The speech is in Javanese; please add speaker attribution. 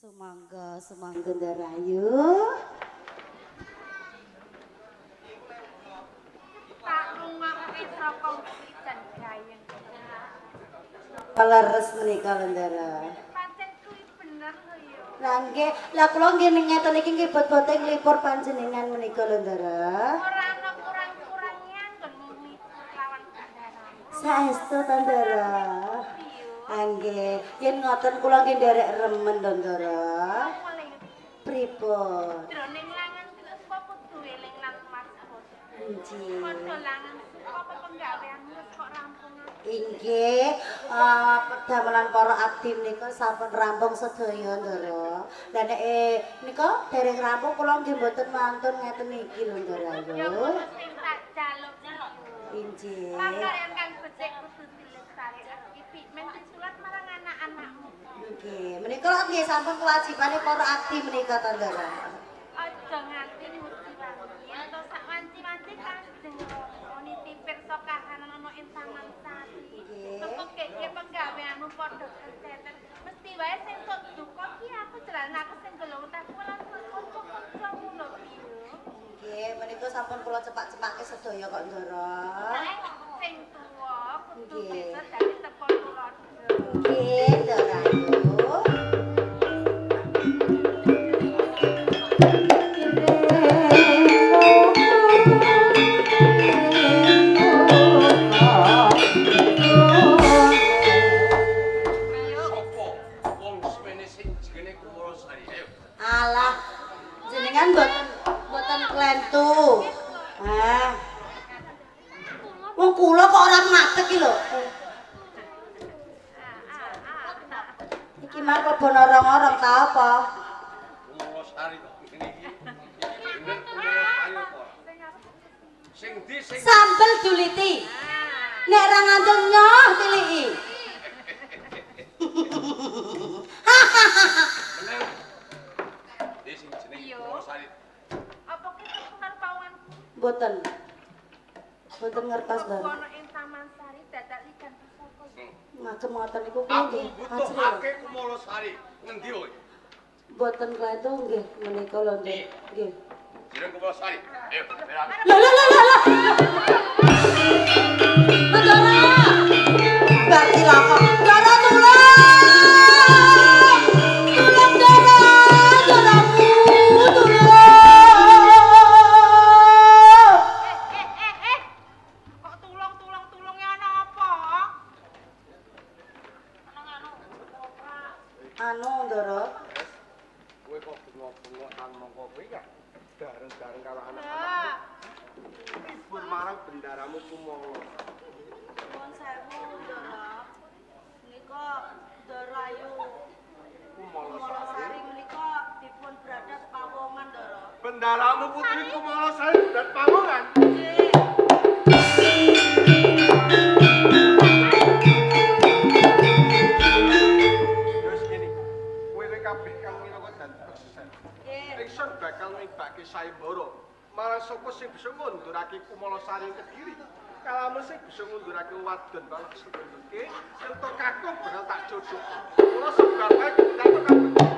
Speaker 1: Sumangga, sumangga Ndarayu.
Speaker 2: Tak rungokke saka wijan gayeng.
Speaker 1: Leres menika lho Ndara.
Speaker 2: Pancen kuwi bener lho ya.
Speaker 1: Lah nggih, lah kula nggih ngeten iki nggih bot-bote nglipur panjenengan menika lho Ndara.
Speaker 2: Ora ana kurang-kurange anggonmu nglipur lawan bendaramu.
Speaker 1: Saestu ta Ndara. Nggih, yen ngoten kula nggih nderek remen to Ndara. Pripun?
Speaker 2: Jroning langan suka kudu eling lan waspada.
Speaker 1: Nggih.
Speaker 2: Padha langan suka apa penggaweanmu wis kok rampung.
Speaker 1: Inggih, perdamelan para abdi menika sampun rampung sedaya Ndara. Lah nek nika dereng rampung kula nggih mboten wantun ngeten iki lho Ndara.
Speaker 2: Ya ngono sing tak jaluk.
Speaker 1: Inggih.
Speaker 2: Pakaryan kang becik kudu dilestarekake men disulat marang anak-anakmu.
Speaker 1: Nggih, menika nggih sampun kewajibane para abdi menika ta Ndara.
Speaker 2: Aja nganti nguji wanci utawa sak wanci-wanci Kanjeng Rama niti pirsa kahanan ana ing Taman Sari.
Speaker 1: Nggih.
Speaker 2: Keke penggaweanmu padha keteter. Mesti wae sing sok duka ki aku jalan aku sing gelung tak lan kanca-kancamu lho piye.
Speaker 1: Nggih, menika sampun kula cepak-cepake sedaya kok Ndara.
Speaker 2: Sing tuwa kudu bisa dadi tepa tuladha.
Speaker 1: Nggih, Ndara. Alah, jenengan mboten klentu. Ah. Wong kula kok ora matek iki lho. Iki mah kebon orong-orong ta apa?
Speaker 3: Kumalasari kok ngene iki. Iki bener Kumalasari apa ora? Sing ndi sing
Speaker 1: sambel duliti. Nek ra ngandel nyoh tiliki.
Speaker 3: Meneng. Ndi sing jenenge Kumalasari?
Speaker 2: Apa ki karo pawonganku?
Speaker 1: Mboten. Mboten ngertos, Mbak.
Speaker 2: Ono ing Taman Sari dadak ligan pusaka.
Speaker 1: Ngagem ngoten niku kula
Speaker 3: Aku
Speaker 1: nggih.
Speaker 3: butuhake Kumalasari. Ngendi kowe?
Speaker 1: Mboten klentu nggih menika lho nggih. Nggih.
Speaker 3: Jeneng Kumalasari. Ayo, berak.
Speaker 1: Lho lho lho lho. Ndara. Berarti lho. Ndara tulung. Tulung Ndara, Ndaramu tulung.
Speaker 2: Kok tulung-tulung-tulunge ana apa?
Speaker 1: Anu Ndara.
Speaker 3: Kowe kok bengok-bengok nang mongko kowe ya bareng-bareng karo anak-anak. Libur marang bendaramu Kumala.
Speaker 1: Nuwun sewu Ndara. Menika Ndara Ayu
Speaker 3: Kumalasari
Speaker 1: menika dipun bradat pawongan Ndara.
Speaker 3: Bendaramu Putri Kumalasari bradat pawongan.
Speaker 1: Nggih.
Speaker 3: Wis ngene. Kowe kabeh kang minangka dadi peksesen.
Speaker 1: Nggih.
Speaker 3: Ingsun bakal nibake sayembara marang sapa sing bisa ngundurake Kumalasari ing Kediri. Kalamun sing bisa ngundurake wadon balak sedulurke, entuk kakung bakal tak jodhok. Kula sebab ae tak kabeh.